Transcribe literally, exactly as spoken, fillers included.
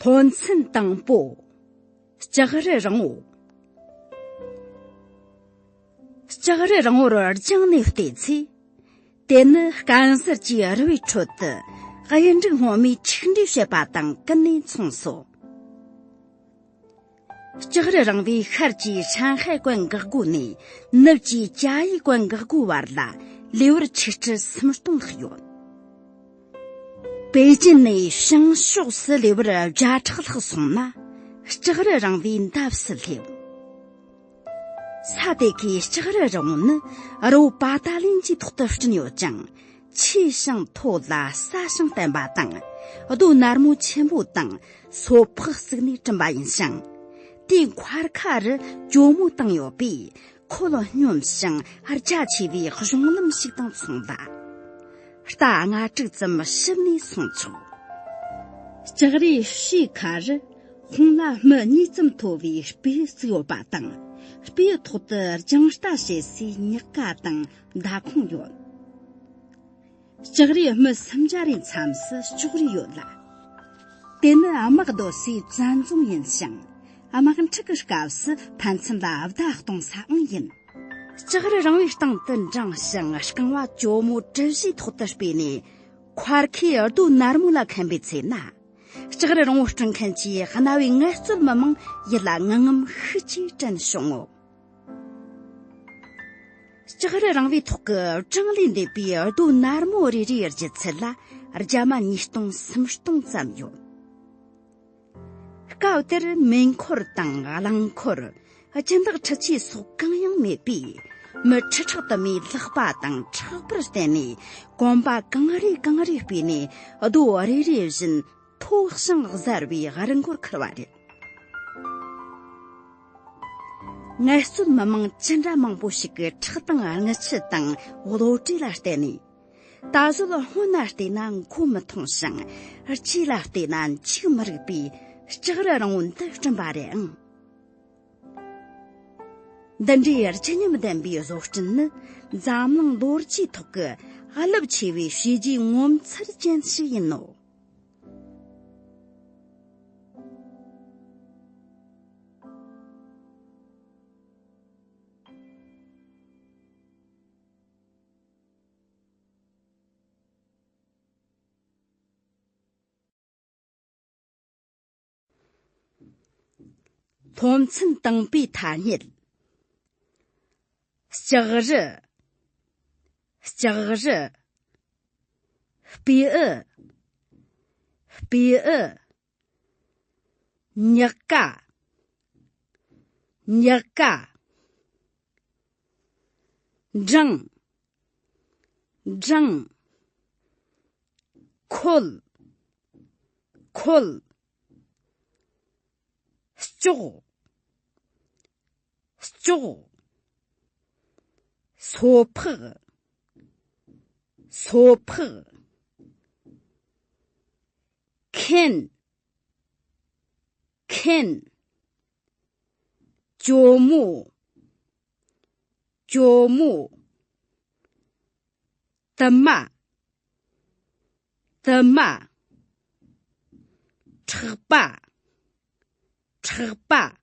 ཐོན་ཚན་དང་པོ། ལྕགས་རི་རིང་བོ། ལྕགས་རི་རིང་བོར་རྒྱང་ནས་བལྟས་ཚེ། དེ་ནི་དཀར་གསལ་གྱི་རི་བོའི་ཁྲོད་དུ་གཡུ་འབྲུག་སྔོན་མོས་ཆིག་འདྲེས་བྱེད་པ་དང་ཀུན་ནས་མཚུངས་སོ། ལྕགས་རི་རིང་བོའི་ཤར་གྱི་ཧྲང་ཧའེ་ཀོན་འགག་སྒོ་ནས་ནུབ་ཀྱི་ཅ་ཡི་ཀོན་འགག་སྒོའི་བར་ལ་ལེ་དབར་ཆིག་ཁྲི་སུམ་སྟོང་ལྷག་ཡོད། པེ་ཅིན་ནས་བྱང་ཕྱོགས་སུ་ལེ་དབར་བརྒྱ་ཕྲག་ལྷག་སོང་ན་ལྕགས་རི་རིང་བོའི་འདབས་སུ་སླེབས། ས་དེ་གའི་ལྕགས་རི་རིང་བོ་ནི་རི་བོ་པ་ཏ་ལིན་གྱི་ཐོག་ཏུ་བསྐྲུན་ཡོད་ཅིང་། ཆེ་ཞིང་མཐོ་ལ་སྲ་ཞིང་བརྟན་པ་དང་རྡོ་ནར་མོ་ཆེན་པོ་དང་སོ་ཕག་བརྩིགས་ནས་བསྐྲུན་པ་ཡིན་ཞིང་། དེའི་མཁར་ཁ་རུ་ཇོ་མོ་བཏིང་ཡོད་པས། ཁོད་སྙོམས་ཤིང་རྒྱ་ཆེ་བའི་གཞུང་ལམ་ཞིག་དང་མཚུངས་ལ། རྟ་ལྔ་དྲུག་ཙམ་ཞིབ་ནས་སོང་ཆོག། ལྕགས་རིའི་ཕྱིའི་ཁ་རུ་ཁོང་ལ་སྨི་གཉིས་ཙམ་མཐོ་བའི་སྤོས་བརྩིགས་ཡོད་པ་དང་། སྤོས་ཐོག་ཏུ་རྒྱང་ལྟ་བྱེད་སའི་ཉག་ཀ་དང་མདའ་ཁུང་ཡོད། ལྕགས་རིའི་སྨི་སུམ་བརྒྱ་རེའི་མཚམས་སུ་ལྕོག་རི་ཡོད་ལ། དེ་ནི་དམག་སྡོད་སའི་བཙན་རྫོང་ཡིན་ཞིང་། དམག་འཁྲུག་གི་སྐབས་སུ་ཕན་ཚུན་ལ་བརྡ་གཏོང་སའང་ཡིན། ལྕགས་རི་རིང་བོའི་སྟེང་དུ་འབྲིང་ཞིང་རྐང་བ་ཇོ་མོ་གྲུ་བཞིའི་ཐོག་ཏུ་སྤོས་ནས། མཁར་ཁའི་རྡོ་ནར་མོ་ལ་འཁེན་པའི་ཚེ་ན། ལྕགས་རི་རིང་བོ་བསྐྲུན་མཁན་གྱི་གནའ་བོའི་ངལ་རྩོལ་མི་མང་ཡིད་ལ་ངང་ངམ་ཤུགས་ཀྱིས་དྲན་བྱུང་ངོ་། ལྕགས་རི་རིང་བོའི་ཐོག་གི་བྲང་ལས་འདས་པའི་རྡོ་ནར་མོ་རེ་རེའི་ལྗིད་ཚད་ལ་རྒྱ་མ་ཉིས་སྟོང་སུམ་སྟོང་ཙམ་ཡོད། སྐབས་དེར་མེ་འཁོར་དང་རླངས་འཁོར། སྦྱིན་བདག་འཕྲུལ་ཆས་སོགས་གང་ཡང་མེད་པས། མི་ཁྲི་ཕྲག་དུ་མས་ལག་པ་དང་ཕྲག་པར་བརྟེན་ནས་གོམ་པ་གང་རེ་གང་རེ་སྤོས་ནས་རྡོ་རེ་རེ་བཞིན་མཐོ་ཞིང་གཟར་བའི་རི་མགོར་ཁུར་བ་རེད། ངལ་རྩོལ་མི་མང་ཅི་འདྲ་མང་པོ་ཞིག་གི་ཁྲག་དང་རྔུལ་ཆུ་དང་བློ་གྲོས་ལ་བརྟེན་ནས། ད་གཟོད་སྔོན་ལ་བལྟས་ན་མགོ་མི་ཐོན་ཞིང་། རྗེས་ལ་བལྟས་ན་འཇིག་མི་རིགས་པའི་ལྕགས་རི་རིང་བོ་འདི་བསྐྲུན་པ་རེད་ཨང་། འདི་འདྲའི་བརྗིད་ཉམས་ལྡན་པའི་བཟོ་སྐྲུན་ནི་འཛམ་གླིང་ལོ་རྒྱུས་ཐོག་གི་རླབས་ཆེ་བའི་བྱས་རྗེས་ངོ་མཚར་ཅན་ཞིག་ཡིན་ནོ། ཐོན་ཚན་དང་པོའི་ཐ་སྙད། ལྕགས་རི། ལྕགས་རི། སྤོས་འོད། སྤོས་འོད། ཉག་ཀ། ཉག་ཀ། འབྲིང་། འབྲིང་། ཁོལ། ཁོལ། ལྕོག། ལྕོག། སོ་ཕག། སོ་ཕག། ཁེན། ཁེན། ཇོ་མོ། ཇོ་མོ། དུ་མ། དུ་མ། ཕྲག་པ། ཕྲག་པ།